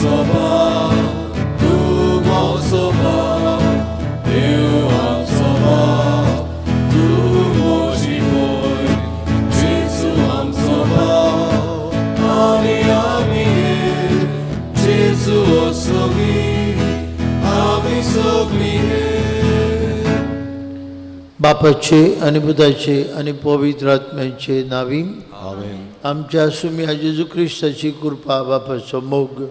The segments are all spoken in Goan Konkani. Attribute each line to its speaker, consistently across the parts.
Speaker 1: आमचो बाप, तूं म्हजो बाप, देव आमचो बाप, तूं म्हजी भयण, जेजू आमचो बाप, आनी आमी एक, जेजू सगळीं, आमी सगळीं एक.
Speaker 2: बापाचे आनी पुताचे आनी पवित्र आत्म्याचे नावी
Speaker 1: आमेन.
Speaker 2: आमच्या सुम्या जेजू क्रिस्ताची कृपा, बापाचो मोग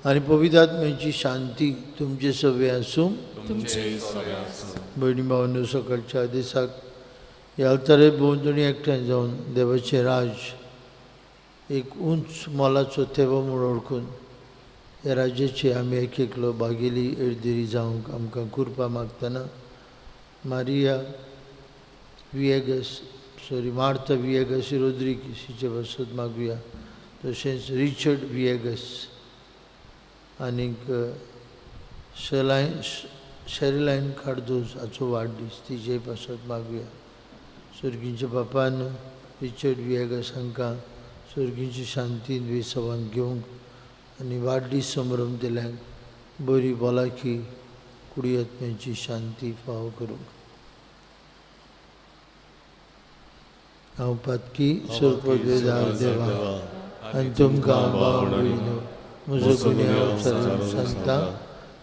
Speaker 2: आनी पवित्र आत्म्याची शांती तुमचे सगळे आसूं.
Speaker 1: तुमचे सगळे आसूं.
Speaker 2: भयणी भावांनो, सकाळच्या दिसाक ह्या अल्तारे भोंवतणी एकठांय जावन देवाचें राज एक उंच मोलाचो थेवो म्हूण वळखून ह्या राज्याचे आमी एक एकलो भागेली एडदेरी जावंक आमकां कृपा मागतना मारिया विएगस, सॉरी, मार्था विएगस रोद्रीगीस हिचे पासत मागुया. तशेंच रिचर्ड विएगस आनीक शेरिलायन कार्दोज हाचो वाडदीस, तिचे पासत मागुया. सर्गींच्या बापान रिचर्ड विएगस हांकां सर्गींची शांतीन विसवान घेवंक आनी वाडदीस संभ्रम दिल्यांक बरी भलायकी, कुडी आत्म्याची शांती फावो करूंक. हांव पातकी सोरपद देवा आनी तुमकां भाव भयणीनो म्हजो गुन्यांव विचारून सांगता.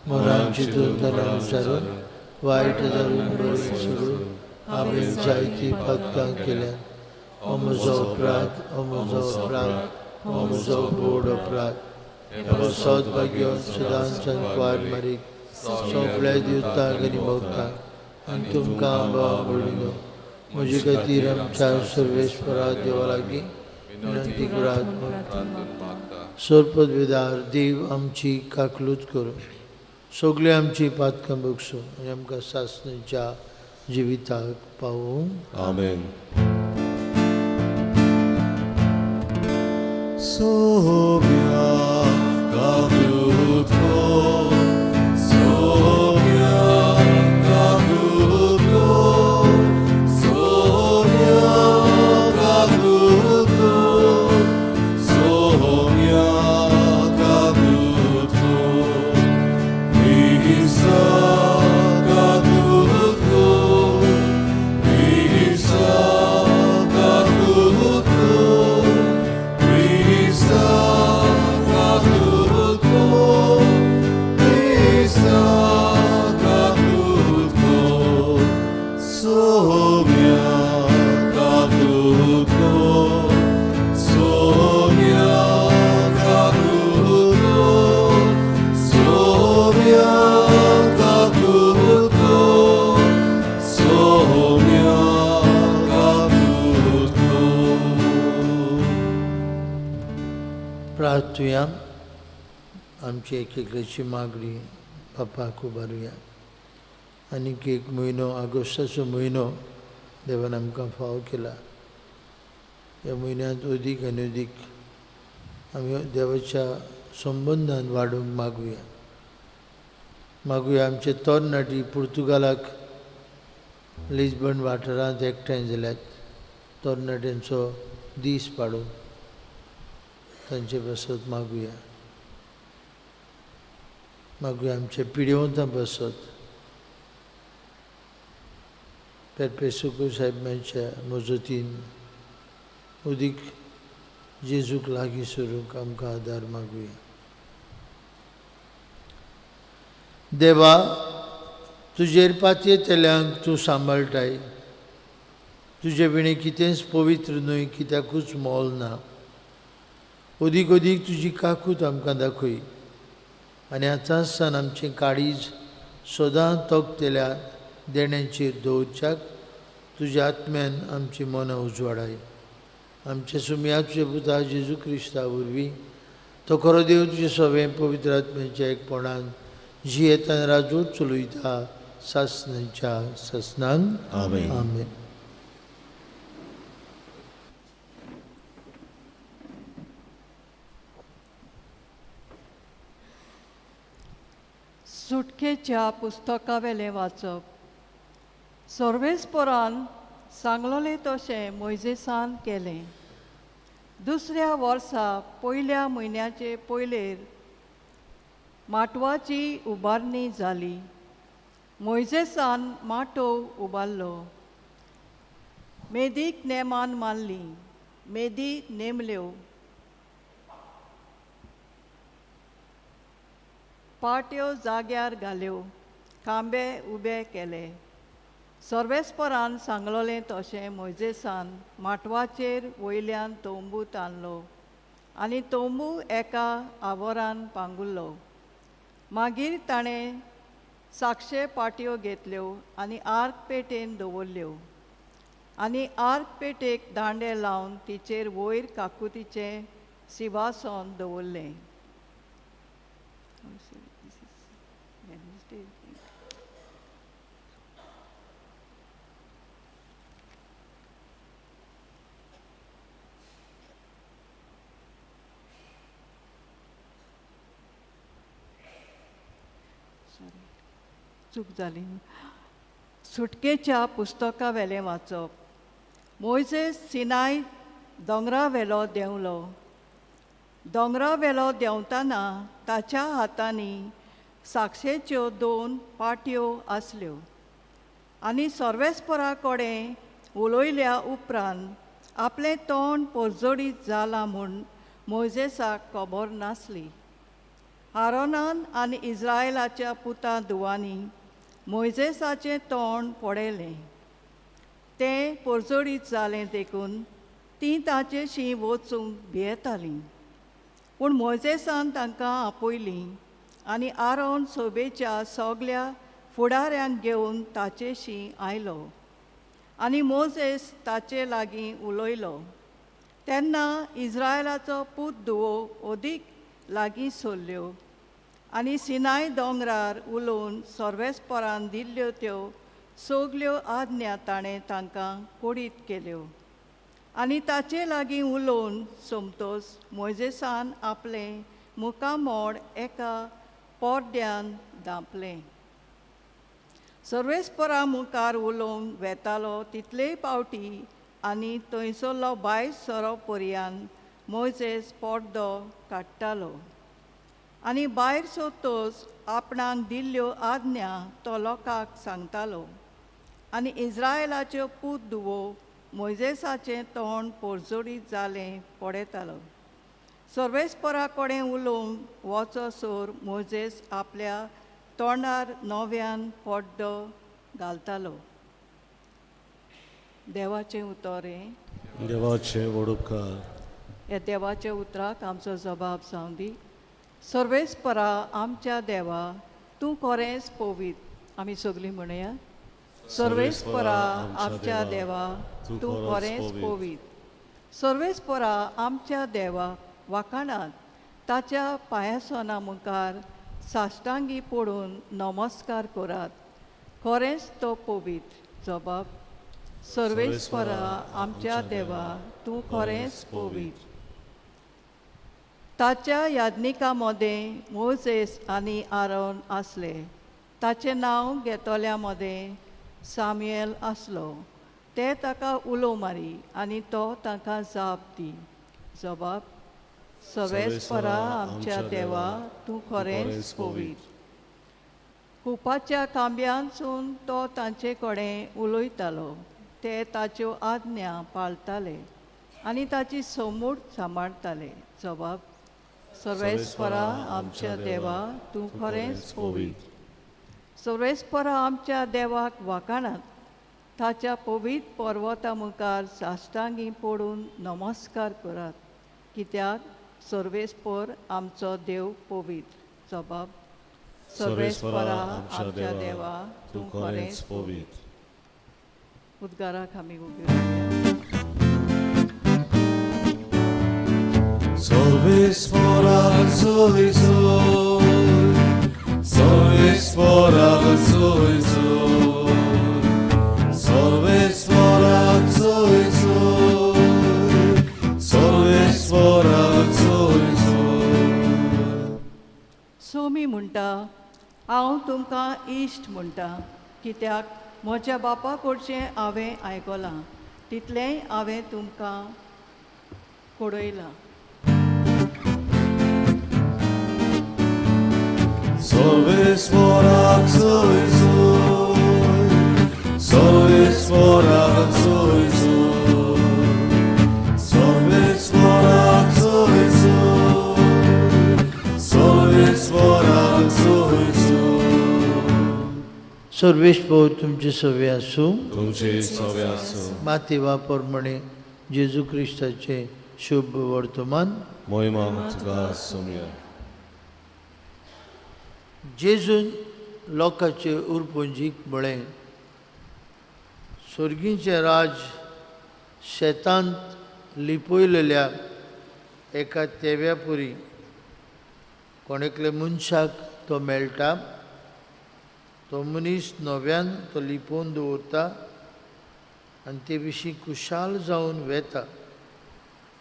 Speaker 2: मनान चिंतून तणान विचारून वायट धरून बरें सोडून हांवें जायतीं पातकां केल्यात. हो म्हजो अपराध, हो म्हजो अपराध, हो म्हजो व्हड अपराध. सौभाग्य सदांच कुवार मारीक, सगळ्या देवतांक आनी भक्तांक आनी तुमकां भाव भयणीनो म्हजे खातीर आमच्या सर्वेस्परा देवा लागीं विनंती करात. सर्पदवेदार देव आमची काकलूत करूं, सगळीं आमची पातकां बगसूं आनी आमकां सासणेच्या जिविताक पावूं.
Speaker 1: आमेन. सोम्या काकूत कर, सोम्या काकूत कर, सोम्या काकूत कर, सोम्या काकूत कर, क्रिस्ता काकूत कर, क्रिस्ता काकूत कर, क्रिस्ता काकूत कर, क्रिस्ता काकूत कर, सोम्या काकूत कर, सोम्या काकूत कर, सोम्या काकूत कर, सोम्या काकूत कर.
Speaker 2: प्रार्थुया. आमची एक एकल्याची मागणी बापाक उबारुया. आनीक एक म्हयनो, ऑगस्टाचो म्हयनो देवान आमकां फावो केला. ह्या म्हयन्यांत अदीक आनी अदीक आमी देवाच्या संबंदान वाडूंक मागुया. मागुया आमचे तरणाटी पुर्तुगालाक लिस्बन वाठारांत एकठांय जाल्यात, तरणाट्यांचो दीस पाडून तांचे पासत मागुया. मागुया आमचे पिडेवंतां पासत, पेरपेसुको साहेबांच्या मजतीन अदीक जेजूक लागीं सरूंक आमकां आदार मागुया. देवा, तुजेर पातयेतल्यांक तूं सांबाळटाय. तुजे विणें कितेंच पवित्र न्हय, कित्याकूच मोल ना. अदीक अदीक तुजी काकूत आमकां दाखय आनी आतांच सावन आमचें काळीज सदां तोखतल्या देण्याचेर दवरच्याक तुज्या आत्म्यान आमची मनां उजवाडाय. आमच्या सुमया तुज्या पुता जेजू क्रिस्ता वरवीं, तो खरो देव, तुजें सगळें पवित्र आत्म्याच्या एकपणान जियेतान राजवट चलयता सासणाच्या सासणांक.
Speaker 1: आमेन.
Speaker 2: आमेन.
Speaker 3: सुटकेच्या पुस्तकावेलें वाचप. सर्वेस्परान सांगलोलें तशें मोयजेसान केलें. दुसऱ्या वर्सा पयल्या म्हयन्याचे पयलेर माटवाची उबारणी जाली. मोयजेसान माटोव उबारलो. मेदीक नेमान मारली, मेदी नेमल्यो, पाट्यो जाग्यार घाल्यो, खांबे उबे केले. सर्वेस्परान सांगलोलें तशें मोयजेसान माटवाचेर वयल्यान तंबू ताणलो आनी तंबू एका आवरान पांगुरलो. मागीर ताणें साक्षे पाट्यो घेतल्यो आनी आर्क पेटेन दवरल्यो आनी आर्क पेटेक दांडे लावन तिचेर वयर काकुतीचें सिवासन दवरलें. चूक जाली. सुटकेच्या पुस्तका वेलें वाचप. मोयजेस सिनाय दोंगरा वेलो देंवलो. दोंगरा वेलो देंवतना ताच्या हातांनी साक्षेच्यो दोन पाट्यो आसल्यो आनी सर्वेस्परा कडेन उलयल्या उपरांत आपलें तोंड पोरजोडीत जालां म्हूण मोयजेसाक खबर नासली. आरोनान आनी इज्रायलाच्या पुता दुवांनी मोयजेसाचें तोंड पळयलें. तें पोरजोडीत जालें देखून तीं ताचेशी वचूंक भियेतालीं. पूण मोयजेसान तांकां आपयलीं आनी आरोन सोबेच्या सगल्या फुडाऱ्यांक घेवन ताचेशी आयलो आनी मोजेस ताचे लागीं उलयलो. तेन्ना इज्रायलाचो पूत धुवो अदीक लागीं सरल्यो आनी सिनाय दोंगरार उलोवन सर्वेस्परान दिल्ल्यो त्यो सगल्यो आज्ञा ताणें तांकां कोडीत केल्यो. आनी ताचे लागीं उलोवन सोमतोच मोयजेसान आपलें मुखामोड एका पोड्यान धांपलें. सर्वेस्परा मुखार उलोवंक वेतालो तितलेय पावटी आनी थंयसरलो भायर सोरो पर्यान मोयजेस पड्डो काडटालो आनी भायर सोदतोच आपणाक दिल्ल्यो आज्ञा तो लोकांक सांगतालो. आनी इज्रायलाच्यो पूत धुवो मोयजेसाचें तोंड पोरजोडीत जालें पळयतालो. सर्वेस्परा कडेन उलोवंक वचसर मोजेस आपल्या तोंडार नव्यान पड्डो घालतालो. देवाचें उतर हें.
Speaker 1: देवाचें व्हड उपकार.
Speaker 3: ह्या देवाच्या उतराक आमचो जबाब जावं दी. सर्वेस्परा आमच्या देवा, तूं खरेंच पवित्र. आमी सगळीं म्हणया. सर्वेस्परा आमच्या देवा, तूं खरेंच पवित्र. सर्वेस्परा आमच्या देवा, वाखाणात ताच्या पांयासना मुखार साश्टांगी पडून नमस्कार करात. खरेंच तो पवित्र. जबाब. सर्वेस्परा आमच्या देवा, तूं खरेंच पवित्र. ताच्या याज्ञिकां मदें मोजेस आनी आरोन आसले. ताचें नांव घेतल्या मदें सामुएल आसलो. ते ताका उलो मारी आनी तो तांकां जाप दी. जबाब. सर्वेस्परा आमच्या देवा, तूं खरेंच पवित्र. कुपाच्या खांब्यांसून तो तांचे कडेन उलयतालो. ते ताच्यो आज्ञा पाळटाले आनी ताची सोमूट सांबाळटाले. जबाब. सर्वेस्परा आमच्या देवा, तूं खरेंच पवित्र. सर्वेस्परा आमच्या देवाक वाखाणात. ताच्या पवित्र पर्वता मुखार साश्टांगी पडून नमस्कार करात. कित्याक सर्वेस्पर आमचो देव पवित्र. जबाब. सर्वेस्परा आमच्या देवा, तूं खरेंच पवित्र. उद्गाराक आमी उबे रावया.
Speaker 1: सर्वेस्पराक जोय जोय, सर्वेस्पराक जोय जोय, सर्वेस्पराक जोय जोय, सर्वेस्पराक जोय जोय.
Speaker 3: सोमी म्हणटा, हांव तुमकां इश्ट म्हणटा, कित्याक म्हज्या बापा कडचें हांवें आयकलां तितलेंय हांवें तुमकां कळयलां.
Speaker 1: सर्वेस्पराक सोय सोय, सर्वेस्पराक सोय सोय, सर्वेस्पराक सोय सोय, सर्वेस्पराक सोय सोय.
Speaker 2: सर्वेश पो तुमचे सवे आसूं.
Speaker 1: तुमचे सवे आसूं.
Speaker 2: माती वापर म्हणे जेजू क्रिस्ताचें शुभ वर्तमान.
Speaker 1: मोहिमा तुका सोमया.
Speaker 2: जेजून लोकांचे उरपुंजीक म्हळें, सोर्गींचें राज शेतांत लिपयलेल्या एका तेव्यापुरी. कोण एकले मनशाक तो मेळटा, तो मनीस नव्यान तो लिपोवन दवरता आनी ते विशीं खुशाल जावन वेता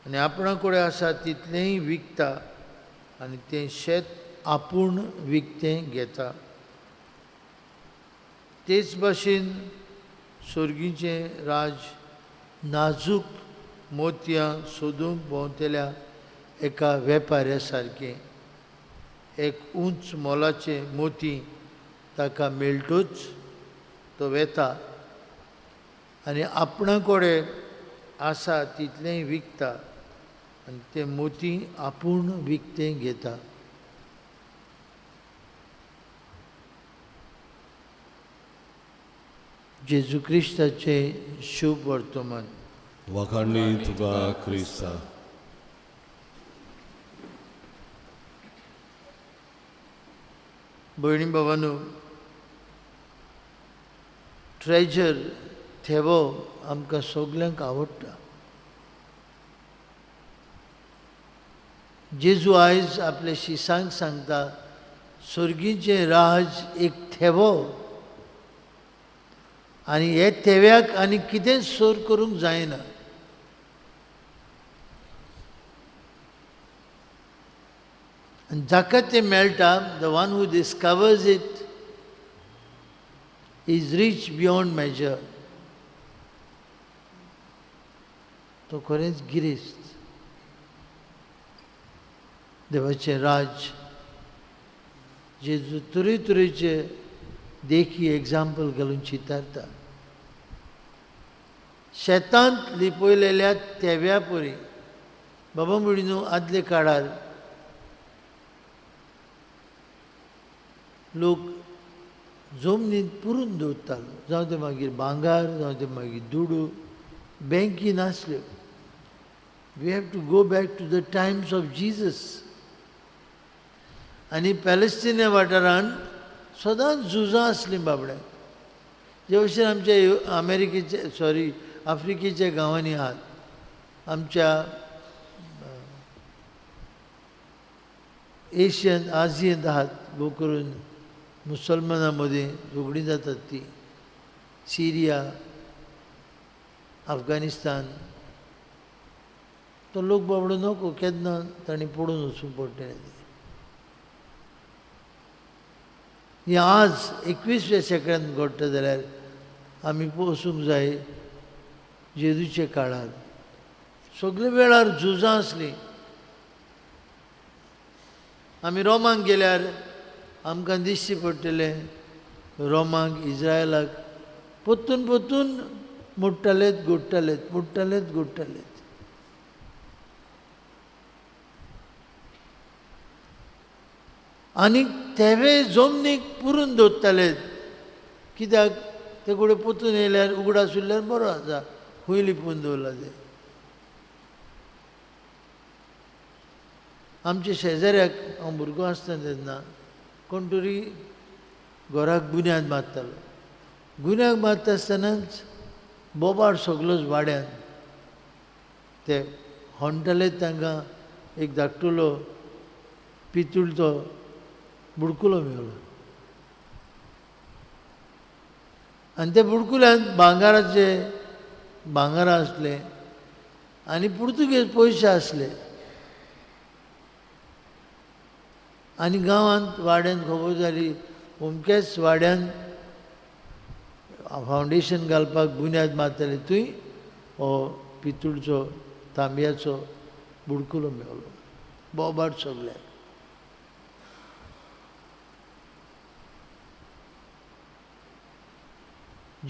Speaker 2: आनी आपणा कडेन आसा तितलेंय विकता आनी तें शेत आपूण विकतें घेता. तेच भाशेन सोर्गीचें राज नाजूक मोतयां सोदूंक भोंवतल्या एका वेपाऱ्या सारकें. एक उंच मोलाचें मोती ताका मेळटूच तो वेता आनी आपणा कडेन आसा तितलेंय विकता आनी तें मोती आपूण विकतें घेता. जेजू क्रिस्ताचें शुभ वर्तमान.
Speaker 1: वाखाणणी तुका क्रिस्ता.
Speaker 2: भयणी भावानू, ट्रेजर थेवो आमकां सगल्यांक आवडटा. जेजू आयज आपल्या शिसांक सांगता, सोर्गीचें राज एक थेवो आनी हे थेव्याक आनी कितेंच सोर करूंक जायना. आनी जाका तें मेळटा, the one who discovers it is rich beyond measure. तो खरेंच गिरेस्त. देवाचें राज जेजू तरेतरेचे देखी एग्जाम्पल घालून चितारता. शेतांत लिपयलेल्या तेव्या परी. बाबा म्हणू, आदले काळार लोक जमनींत पुरून दवरतालो, जावं तें मागीर भांगर, जावं तें मागीर दुडू. बँकी नासल्यो. We have to go back to the times of Jesus. आनी पॅलेस्टिन्या वाठारांत सदांच झुजां आसलीं बाबड्यांक. जे भशेन आमच्या अमेरिकेचे, सॉरी, आफ्रिकेच्या गांवांनी आहात, आमच्या एशियन आजियेंत आहात, भोव करून मुसलमानां मदीं झगडीं जातात ती, सिरिया, अफगाणिस्तान. तो लोक बाबडो नको केन्ना तांणी पडून वचूंक पडटलें तें. हें आज 21व्या शेंकड्यांत घडटा जाल्यार आमी वचूंक जाय जेजूच्या काळार. सगळे वेळार झुजां आसलीं. आमी रोमाक गेल्यार आमकां दिश्टी पडटलें, रोमाक इज्रायलाक परतून परतून मोडटालेत, गोडटालेत, मोडटालेत, गोडटालेत. आनी तेवे जमनीक पुरून दवरताले, कित्याक ते कडेन परतून येयल्यार उगडास उरल्यार बरो आसा, खंय लिपून दवरला ते. आमच्या शेजाऱ्याक हांव भुरगो आसता तेन्ना कोण तरी घराक गुन्यांत मारतालो. गुन्याक मारता आसतनाच बोबाड सगलोच वाड्यान. ते होंडटाले, तांकां एक धाकटुलो पितूळचो बुडकुलो मेवलो आनी त्या बुडकुल्यांत भांगराचे भांगरां आसले आनी पुर्तुगेज पयशे आसले. आनी गांवांत वाड्यांत खबर जाली, अमक्याच वाड्यांत फावंडेशन घालपाक बुन्याद मारताले, थंय हो पितूळचो तांब्याचो बुडकुलो मेवलो. बोबाट सगल्याक.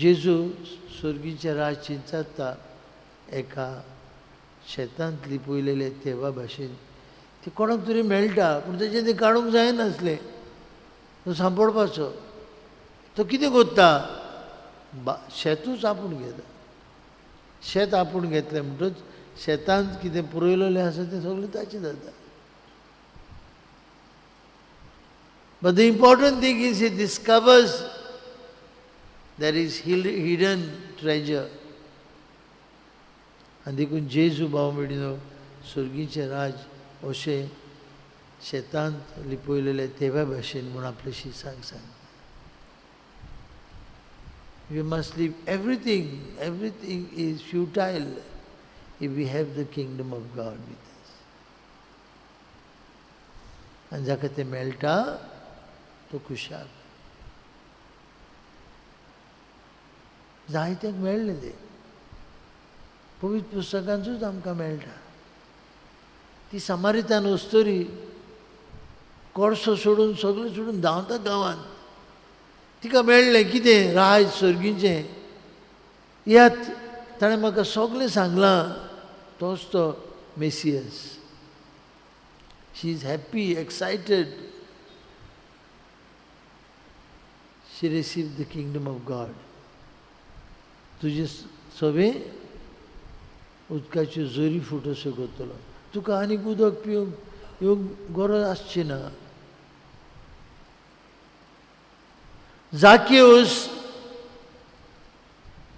Speaker 2: जेजू सोर्गीचें राज चिंचाता एका शेतांत लिपयलेले तेवा भाशेन. ती कोणाक तरी मेळटा पूण तेजें तें काडूंक जायनासलें, तो सांपडपाचो. तो कितें करता, शेतूच आपूण घेता. शेत आपूण घेतलें म्हणटच शेतांत कितें पुरयलेलें आसा तें सगळें ताचें जाता. But the important thing is he discovers there is hidden treasure. आनी देखून जेजू भाव भयणीनो सर्गीचें राज अशें शेतांत लिपयलेलें तेव्या भाशेन म्हूण आपले शिसांक सांगता. We must leave everything. Everything is futile if we have the kingdom of God with us. आनी जाका तें मेळटा तो खुशाल. जायत्याक मेळ्ळें तें, पवित्र पुस्तकांतूच आमकां मेळटा. ती समारितान अस्तोरी कोळसो सोडून सगळें सोडून धांवता गांवांत. तिका मेळ्ळें कितें, राज सर्गीचें. यात ताणें म्हाका सगळें सांगलां, तोच तो Messias. She is happy, excited. She receive the kingdom of God. तुजें सगळें उदकाच्यो जोरी फुटोश्यो करतलो, तुका आनीक उदक पिवंक येवंक गरज आसची ना. Zacchaeus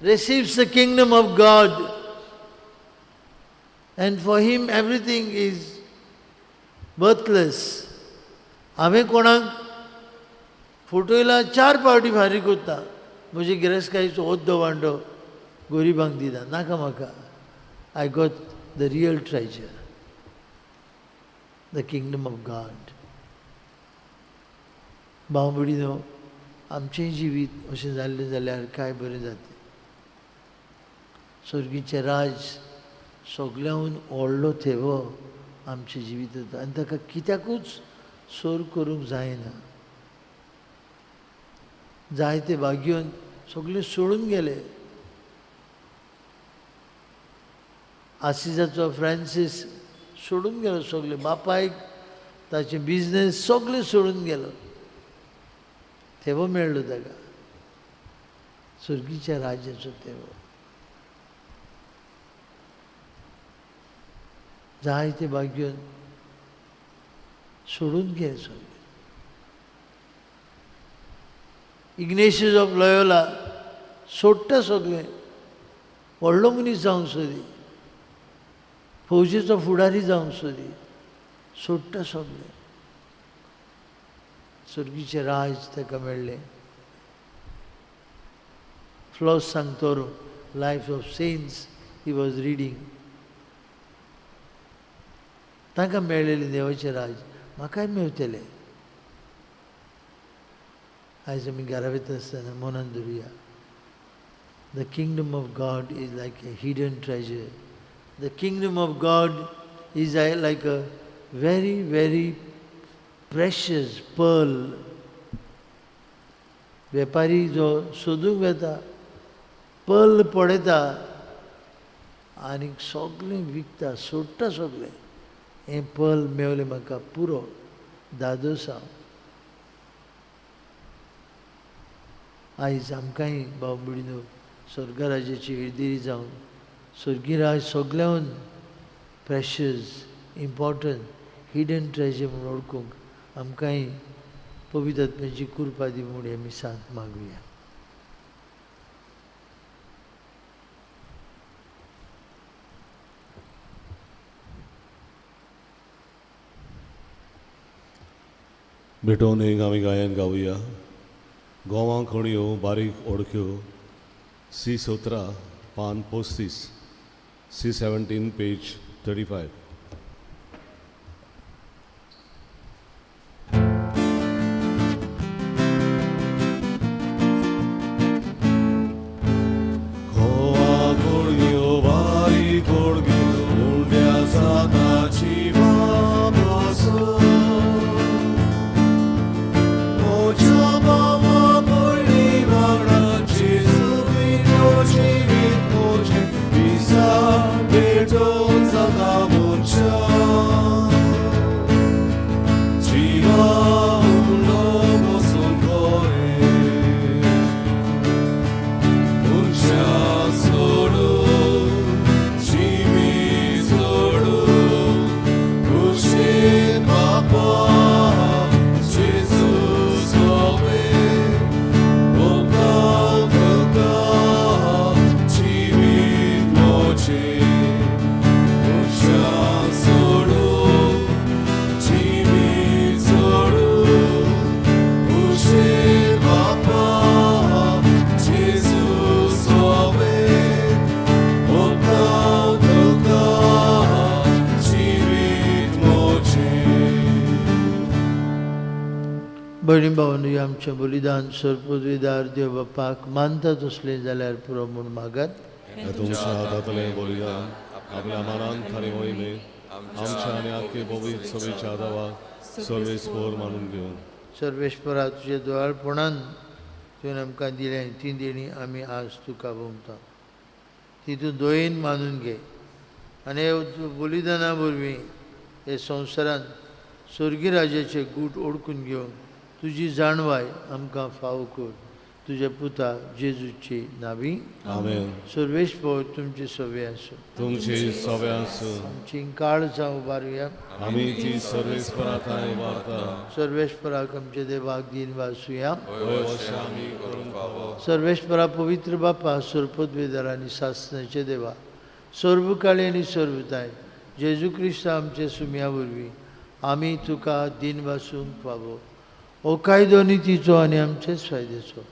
Speaker 2: receives the kingdom of God, and for him everything is worthless. हांवें कोणाक फटयला 4 पावटी फारीक करता, म्हजे गिरेस्तकायेचो अर्दो वांटो गरिबांक दिता, नाका म्हाका. I got the real treasure, the kingdom of God. भाव भयणीनो, आमचें जिवीत अशें जाल्लें जाल्यार काय बरें जातलें. सर्गीचें राज सगळ्याहून व्हडलो थेवो आमचें जिवीत जाता आनी ताका कित्याकूच सोर करूंक जायना. जायते भाग्योन सगळें सोडून गेले. आसिजाचो फ्रांसीस सोडून गेलो सगळें, बापायक ताचें बिजनेस सगळें सोडून गेलो. थेवो मेळ्ळो ताका, सर्गीच्या राज्याचो थेवो. जायते भाग्योन सोडून गेले सगळे. इग्नेशियस ऑफ लयोला सोडटा सगळें, व्हडलो मनीस जावंक सोदी, फौजेचो फुडारी जावंक सोदी, सोडटा सगळें. सर्गीचें राज ताका मेळ्ळें. Flos Sanctorum, life of saints he was reading. तांकां मेळ्ळेलें देवाचें राज म्हाकाय मेळटलें. आयज आमी घरा वयता आसतना मनान धरुया, The kingdom of God is like a hidden treasure. The kingdom of God is like a very, very precious pearl. वेपारी जो सोदूंक वेता पर्ल पळयता आनी सगळें विकता, सोडटा सगळें. हें पर्ल मेवलें म्हाका पुरो, दादोस हांव. आयज आमकांय भाव भयणीनो स्वर्गराजाची हिरदिरी जावन स्वर्गीराज सगळ्याहून प्रेशियस, इम्पॉर्टंट, हिडन ट्रेजर म्हूण वळखूंक आमकांय पवित्र आत्म्याची कृपा दी म्हूण आमी सांत मागुया.
Speaker 1: भेटोवन एक आमी गायन गावया. गोवा खणयो बारीक ओडख्यो, सी 17 पान 35, सी 17 पेज 35. गोवा खणयो बारीक ओडख्यो, उंड्या साताची बाबासो. म्हज्या बाबा भयणी वांगडा जेजू
Speaker 2: भयणी भावांनो, आमचें बलिदान सर्वपदवीदार देव बापाक मानता तसलें जाल्यार पुरो म्हूण मागात।
Speaker 1: हे तुमच्या हातांतलें बलिदान आपल्या मनान थारी मोहिमे आमच्या आनी आख्खे पवित्र सभेच्या दावाक सर्वेस्पोर मानून घेवन।
Speaker 2: सर्वेस्परा, तुज्या दोळपणान तुवें आमकां दिलें ती देणी आमी आज तुका भोंवता, ती तूं दयेन मानून घे आनी हे बलिदाना वरवीं हे संवसारांत स्वर्गीय राजाचे गूट ओडकून घेवन तुजी जाणवाय आमकां फावो कर, तुज्या पुता जेजूची नावी।
Speaker 1: आमेन।
Speaker 2: सर्वेस्पोर तुमचे सवे आसूं।
Speaker 1: तुमची सवे आसूं।
Speaker 2: आमची काळजां उबारुया।
Speaker 1: आमी ती सर्वेस्परा थंय उबारता।
Speaker 2: सर्वेस्पराक आमच्या देवाक दिन वासूया।
Speaker 1: हय, अशें आमी करूंक फावो।
Speaker 2: सर्वेस्परा पवित्र बापा, सर्वपदवेदार आनी सासणाचे देवा, सर्वकाळी आनी सर्वताय जेजू क्रिस्त आमचे सुम्या वरवीं आमी तुका दिन वासूंक फावो। हो कायदो नितीचो आनी आमचेच फायद्याचो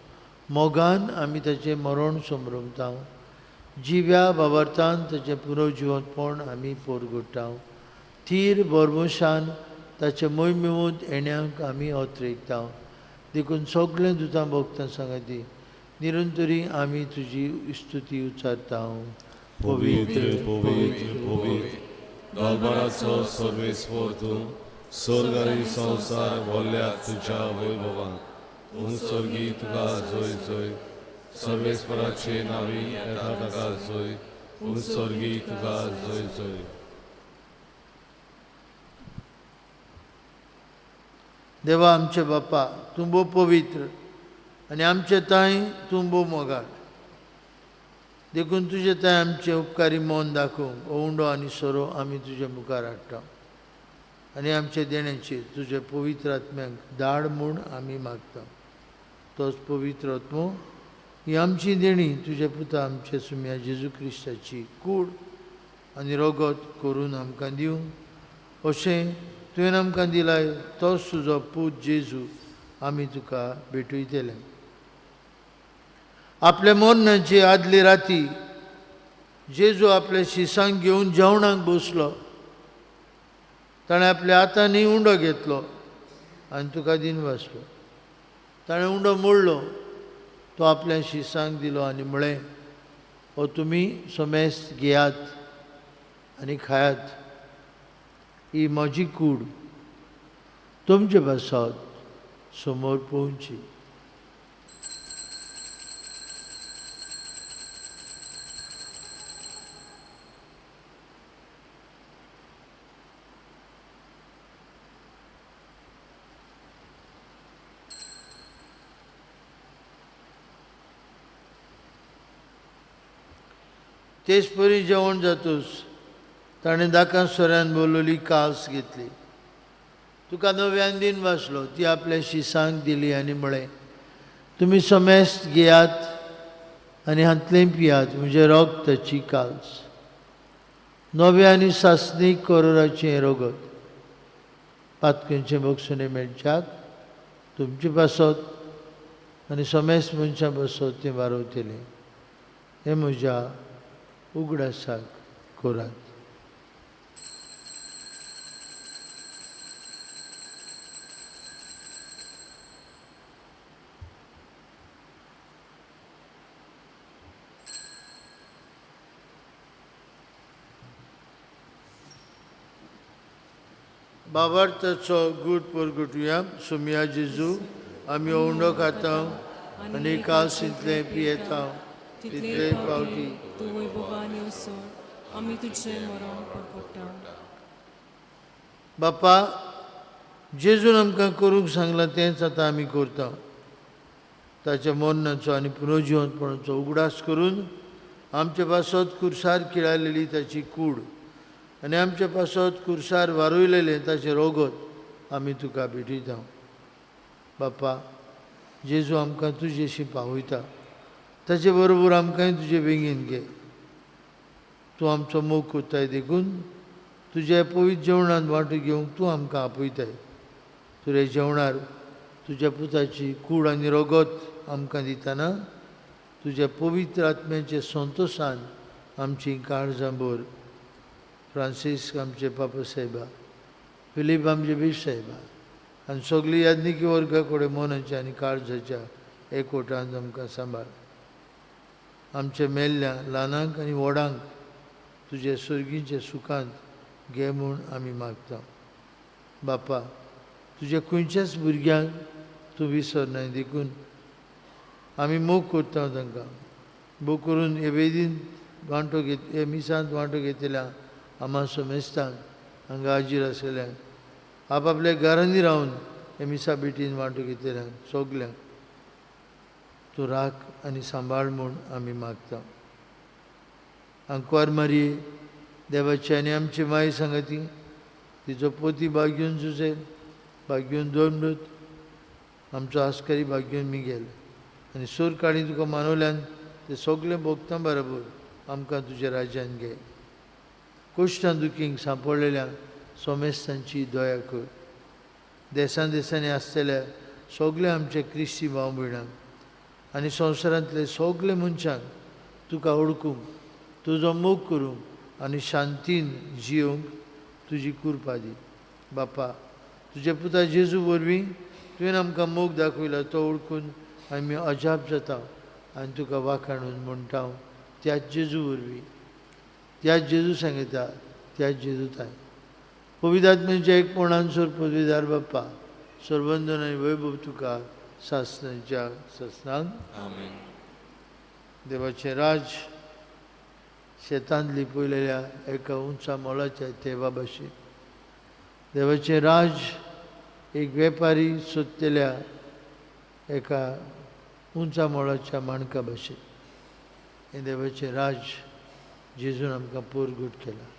Speaker 2: मोगान आमी ताचें मरण समरमता, जिव्या बाबार्थान ताचें पुनर्जिवंतपण आमी पोरगुट्टा, थीर बरमोशान ताचे मोहिमेंत येण्यांक आमी अत्रेकता। देखून सगळें दुतां भोगतां सांगाती निरंतरी आमी तुजी स्तुती उच्चारता।
Speaker 1: पवित्र पवित्र पवित्र दलबराचो सर्वेस्पोर तूं, स्वर्ग आनी संवसार भरल्यात तुज्या वैभवान। स्वर्गी तुका जय जय, सर्वेस्पराचे नावी येता ताका जय, स्वर्गी तुका जय जय।
Speaker 2: देवा आमचे बापा, तूं भोव पवित्र आनी आमचे तांय तूं भोव मोगाळ, देखून तुजे तांय आमचें उपकारी मन दाखोवंक ओंवडो आनी सोरो आमी तुजे मुखार हाडटा आनी आमचे देण्याचेर तुजे पवित्र आत्म्याक धाड म्हूण आमी मागता। तोच पवित्र आत्मो ही आमची देणी तुजे पुता आमचे सुम्या जेजू क्रिस्ताची कूड आनी रगत करून आमकां दिवं, अशें तुवें आमकां दिलाय तोच तुजो पूत जेजू आमी तुका भेटयतले। आपल्या मरणाची आदली राती जेजू आपल्या शिसांक घेवन जेवणाक बसलो। ताणें आपल्या हातांनी उंडो घेतलो आनी तुका दिन वाचलो। ताणें उंडो मोडलो, तो आपल्या शिसांक दिलो आनी म्हळें, हो तुमी समेस्त घेयात आनी खायात, ही म्हजी कूड तुमचे पासत समोर पळोवची। तेच परी जेवण जातूच ताणें दाकां सोऱ्यान बोलवली कास घेतली, तुका नव्यान दिन वाचलो, ती आपल्या शिसांक दिली आनी म्हळें, तुमी समेस्त घेयात आनी हांतलें पियात, म्हजें रगताची कास, नव्या आनी सासणीक करोराचें रगत, पातकेंचें बक्षणें मेळच्याक तुमचे पासत आनी समेस्त मनशां पासत तें वारवतलें, हें म्हज्या उगडासाक करात। बाबार्थाचो गूट परगटुया। सुमया जेजू, आमी ओंडो खाता आनी कालसींतलें पियेता, तितले फावटी
Speaker 4: तूं वैभवान येवसर आमी तुजें मरण परपडटा।
Speaker 2: बापा, जेजून आमकां करूंक सांगलां तेंच आतां आमी करता। ताच्या मरणाचो आनी पुनर्जिवंतपणाचो उगडास करून आमचे पासत कुर्सार किळायलेली ताची कूड आनी आमचे पासत कुर्सार वारयलेलें ताचें रगत आमी तुका भेटयता। बापा, जेजू आमकां तुजेशी पावयता, ताचे बरोबर आमकांय तुजे बेगीन घे। तूं आमचो मोग करताय देखून तुज्या पवित्र जेवणांत वांटो घेवंक तूं आमकां आपयताय। तुज्या जेवणार तुज्या पुताची कूड आनी रगत आमकां दितना तुज्या पवित्र आत्म्याचे संतोशान आमची काळजां भर। फ्रांसीस्क आमचे पापा साहेबा, फिलीप आमचे बीश साहेबा, आनी सगळी याज्ञिकी वर्गा कडेन मनाच्या आनी काळजाच्या एकवटान आमकां सांबाळ. आमच्या मेल्ल्या ल्हानांक आनी व्हडांक तुजे सर्गीच्या सुखांत घे म्हूण आमी मागता. बापा, तुज्या खंयच्याच भुरग्यांक तूं विसरनाय, देखून आमी मोग करता तांकां. मोग करून हे वेदीन वांटो घेत, हे मिसांत वांटो घेतल्या आमा समेस्तांक हांगा हाजीर आसलेल्यांक, आपआपल्या घरांनी रावन हे मिसा भेटीन वांटो घेतल्यांक सगल्यांक तूं राख आनी सांबाळ म्हूण आमी मागता. आंकवार मारये देवाची आनी आमची माय सांगाती, तिचो पोती बागेवन जुझेल, बागेवन दोन, आमचो आस्कारी बागेवन मिगेल आनी सूर काळी तुका मानवल्यान ते सगळे भोगता बरोबर आमकां तुज्या राज्यान घे. कुश्टां दुखींक सांपडलेल्या सोमेस्तांची दया कर. देसान देसांनी आसतल्या सगल्या आमच्या क्रिस्ती भाव भयणांक आनी संवसारांतले सगळे मनशांक तुका ओळखूंक, तुजो मोग करूंक आनी शांतीन जियोवंक तुजी कृपा दी. बापा, तुज्या पुता जेजू वरवीं तुवें आमकां मोग दाखयला तो ओळखून आमी अजाप जाता आनी तुका वाखाणून म्हणटा. त्याच जेजू वरवीं, त्याच जेजू सांगता, त्याच जेजू ताय पवित्र आत्म्याच्या एकपणान सोर पदवीदार बाप्पा, सर्वंदन आनी वैभव तुका सासणाच्या सासणाक.
Speaker 5: आमेन.
Speaker 2: देवाचें राज शेतांत लिपयलेल्या एका उंचा मोलाच्या तेवा भाशेन. देवाचें राज एक वेपारी सोदतल्या एका उंचा मोलाच्या माणका भाशेन. हें देवाचें राज जेजून आमकां पोरगूट केलां,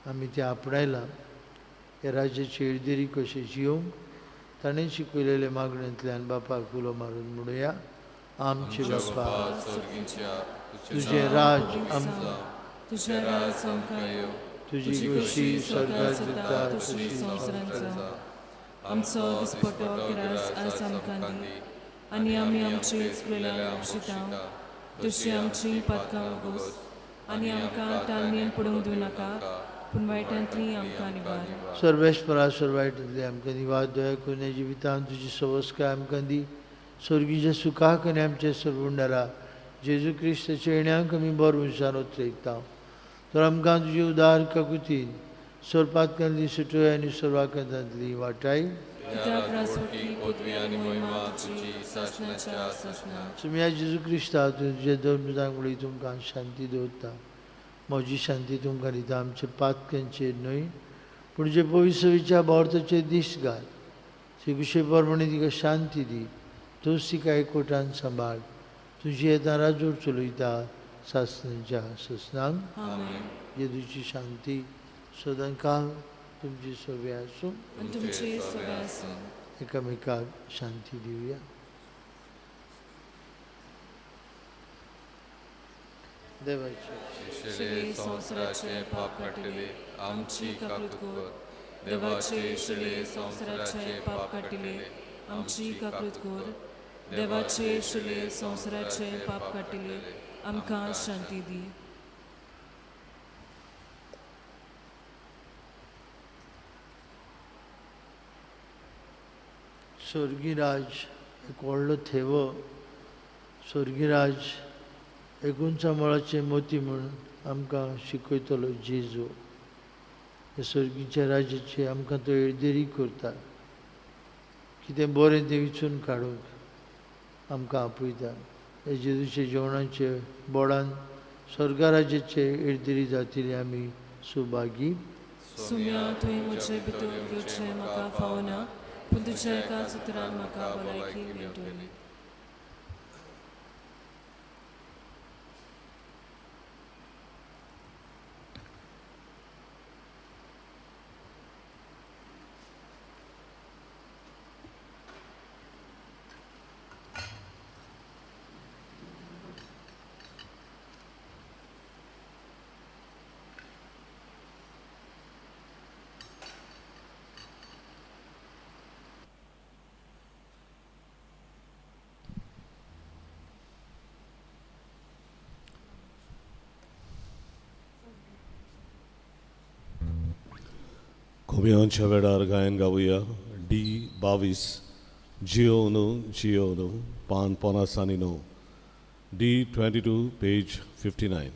Speaker 2: आमी तें आपणायलां. ह्या राज्याची येळदेरी कशी जियोवंक ताणें शिकयलेले मागणेंतल्यान बापाक उलो मारून म्हणुया. आमचे बापा, तुजें राज आमकां,
Speaker 4: तुजें राज आमकां येवं,
Speaker 2: तुजी खोशी स्वर्गात जाता तशी
Speaker 4: संवसारांत जावं. आमचो दिसपटो ग्रास आज आमकां दी आनी आमी आमची चुकलेल्यांक बक्षिता तशी आमची पातकां उगोस आनी आमकां तालमेन पडूंक दिवं नाका, पूण वायटांतली आमकां निवार.
Speaker 2: सर्वेस्परा सर्वायटांतली आमकां निवार. दया करून जिवितांत तुजी सवस्काय आमकां दी. स्वर्गीच्या सुखाक आनी आमच्या सर्वुंडारा जेजू क्रिस्ताच्या येण्याक आमी बरो मनशान ओतयता. तर आमकां तुजी उदार काकुतीन सर्पातकांतली सुटोय आनी सर्वाकांतांतली वाटाय.
Speaker 4: कित्याक राजवटी पदवी आनी महिमा तुजी सासणाच्या सासणाक.
Speaker 2: सुम्या जेजू क्रिस्ता, तुजे दोन मिजांक वळी तुमकां शांती दवरता. म्हजी शांती तुमकां दिता, आमचे पातकांचेर न्हय पूण जे पवित्रच्या भावार्थाचेर दीस घाल. श्री प्रमाणे तिका शांती दी, तूंच तिका एकवटान सांबाळ. तुजी येता राजवट चलयता सासणाच्या सासणाक.
Speaker 4: आमेन.
Speaker 2: जेजूची शांती सदांकाळ तुमची सगळी आसूं
Speaker 4: आनी तुमची सगळें आसूं.
Speaker 2: एकामेकाक शांती दिवया. देवाचे
Speaker 5: शिले संवसाराचे पाप काडटले आमची काकूत कर. देवाचे शिले संवसाराचे पाप काडटले
Speaker 4: आमची काकूत कर. देवाचे शिले संवसाराचे पाप काडटले आमकां शांती दी.
Speaker 2: स्वर्गीराज एक व्हडलो थेवो, स्वर्गीराज एक उंचा मळाचें मोती म्हूण आमकां शिकयतलो जेजू. ह्या स्वर्गीच्या राज्याची आमकां तो येळदेरी करता. कितें बरें तें विचून काडूंक आमकां आपयता. ह्या जेजूच्या जेवणाचे बोडान स्वर्गराज्याचे येळदेरी जातली आमी सुभागी.
Speaker 4: सुम्या, तुवें म्हजे भितर येवचें म्हाका फावना, पूण तुज्या एकाच उतरान म्हाका भलायकी मेळटली.
Speaker 1: कोमियांच्या वेळार गायन गावया डी 22, जियोनु जियोनु, पान 59, D 22, page 59.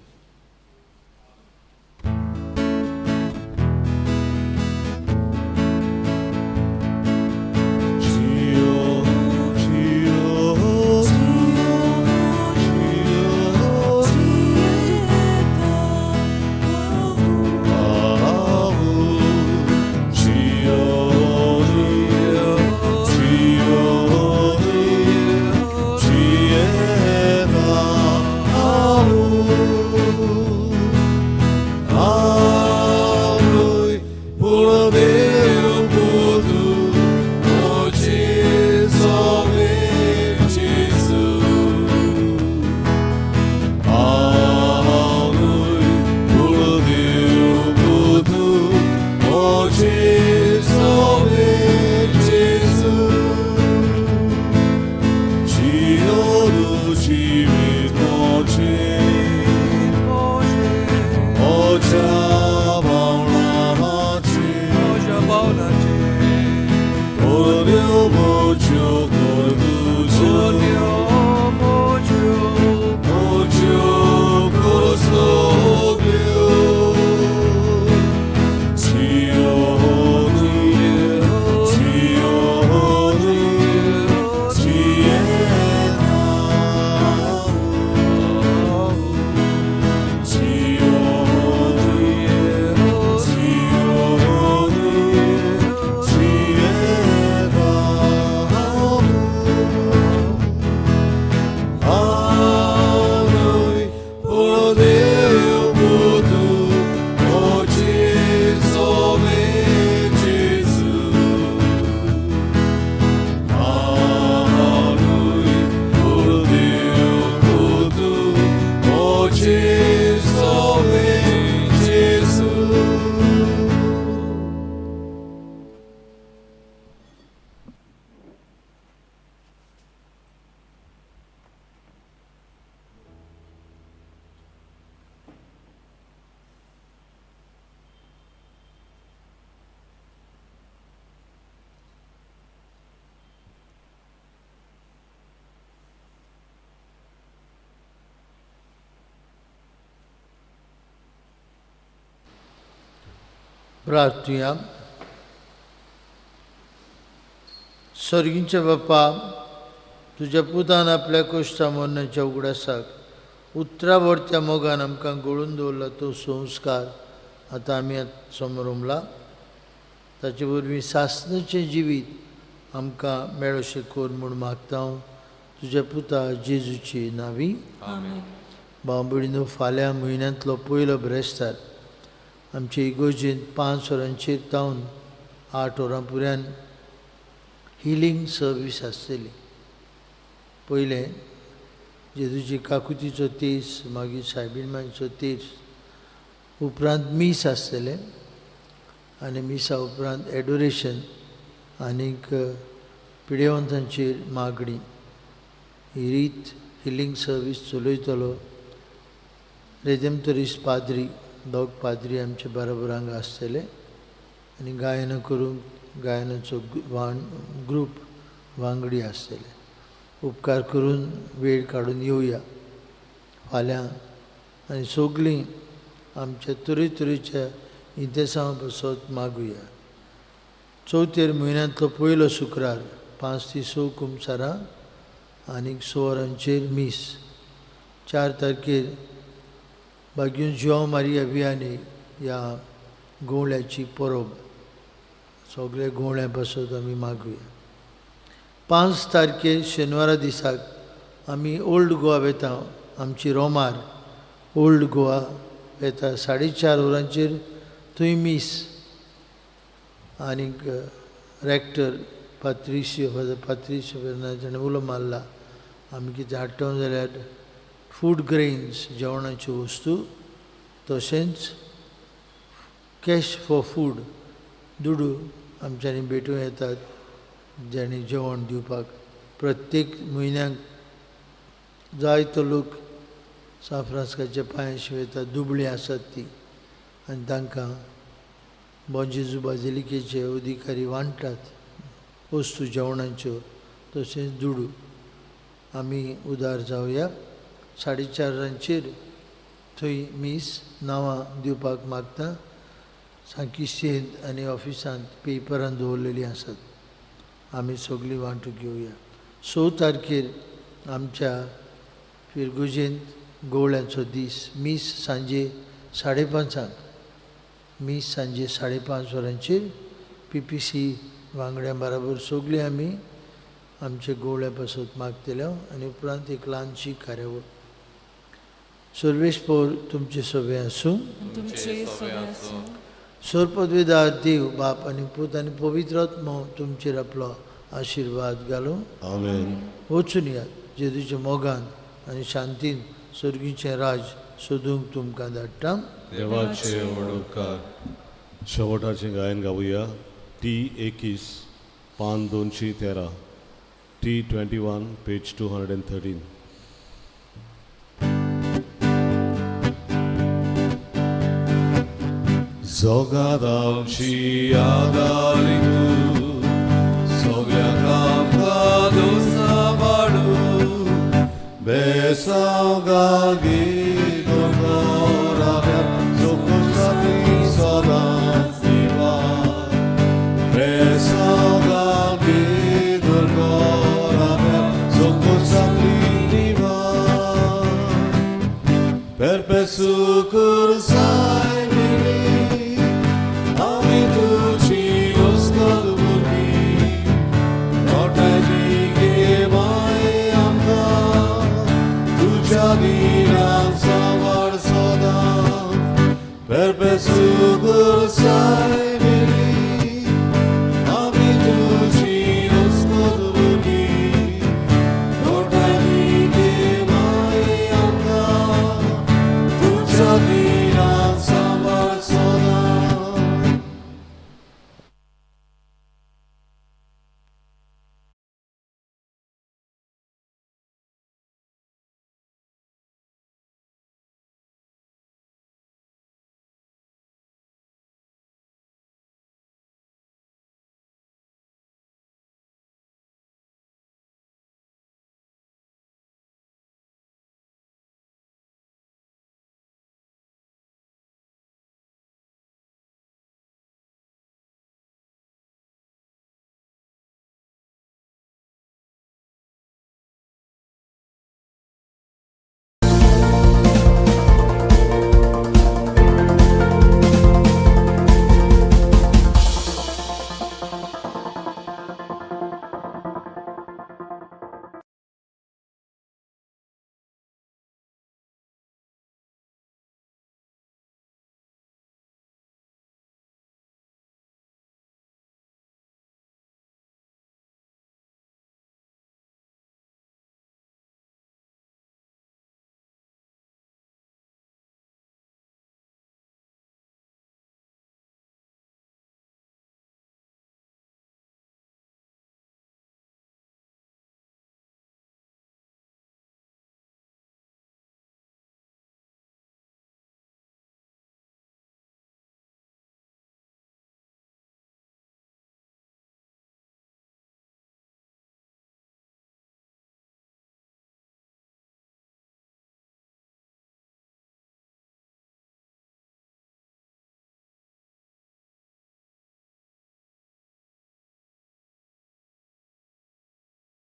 Speaker 2: प्रार्थुया. सर्गींच्या बाप्पा, तुज्या पुतान आपल्या कोश्टा मरणाच्या उगडासाक उतरावर त्या मोगान आमकां गोळून दवरला तो संस्कार आतां आमी समरमला. ताचे वरवीं सासणाचें जिवीत आमकां मेळोशें कर म्हूण मागता हांव तुज्या पुता जेजूची नावी. भाव भयणीनो, फाल्यां म्हयन्यांतलो पयलो ब्रेस्तार आमचे इगोर्जेंत 5 वरांचेर तावन 8 वरां पुऱ्यान हिलींग सर्वीस आसतली. पयलें जेजूची काकुतीचो तेस, मागीर सायबीण मांयचो तेस, उपरांत मीस आसतलें आनी मिसा उपरांत एडोरेशन आनीक पिडेवंतांचेर मागणी. ही रीत हिलींग सर्वीस चलयतलो रेदेमतरीस पाद्री, दोग पाद्री आमचे बरोबर हांगा आसतले आनी गायन करूंक गायनाचो ग्रूप वांगडी आसतले. उपकार करून वेळ काडून येवया फाल्यां आनी सगळीं आमच्या तरेतरेच्या इंतेसांव पासत मागुया. चवथेर म्हयन्यांतलो पयलो शुक्रार 5 ते 6 कुमसारां आनीक 6 वरांचेर मीस. 4 तारखेर बागीन जुआंव मारिया वियानी ह्या गोवळ्याची परब, सगळे गोवळ्या पासत आमी मागुया. 5 तारखेर शेनवारा दिसाक आमी ओल्ड गोवा वेता. आमची रोमार ओल्ड गोवा वेता 4:30 वरांचेर थंय मीस आनीक रेक्टर पात्रिशियो फादर पात्रिशियो फेर्नांदीस हाणें उलो मारला आमी कितें हाडटा जाल्यार फूड ग्रेन्स जेवणाच्यो वस्तू, तशेंच कॅश फॉर फूड दुडू आमच्यांनी भेटूं येतात जाणी जेवण दिवपाक. प्रत्येक म्हयन्याक जायतो लोक सांत फ्रांस्काच्या पांयांशी वयता, दुबळीं आसात ती, आनी तांकां बों जेजू बाजिलिकेचे अधिकारी वांट्टात. वस्तू जेवणाच्यो तशेंच दुडू. आमी उदार जावया. 4:30 थंय मीस नांवां दिवपाक मागता. सांकिस्तेंत आनी ऑफिसांत पेपरान दवरलेलीं आसात. आमी सगळीं वांटूंक घेवया. 6 तारखेर आमच्या फिरगुजेंत गोवळ्यांचो दीस. मीस सांजे 5:30, मीस सांजे 5:30 वरांचेर PPC वांगड्यां बराबर सगळीं आमी आमचे गोवळ्या पासत मागतले आनी उपरांत एक ल्हानशी कार्यावळ. सर्वेस्पोर तुमचे सगळें आसूं.
Speaker 4: तुमचे सगळे आसूं.
Speaker 2: सर्वपदवीदार देव बाप आनी पूत आनी पवित्र आत्मो तुमचेर आपलो आशिर्वाद घालूं.
Speaker 1: आमेन.
Speaker 2: वचून यात जेजूच्या मोगान आनी शांतीन सर्गीचें राज सोदूंक तुमकां धाडटा.
Speaker 1: देवाचे व्हड उपकार. शेवटाचें गायन गावया. T 21 पान 213, T 21 page 213. जगात आमची आदारी तूं, सगळ्यांक आमकां दोसा वाडू, बेसांव गागी दोंगराव्या, सुखशांती सदांच दिवा. बेसांव गागी दोंगराव्या, सुखशांती दिवा. Perpesu cursa.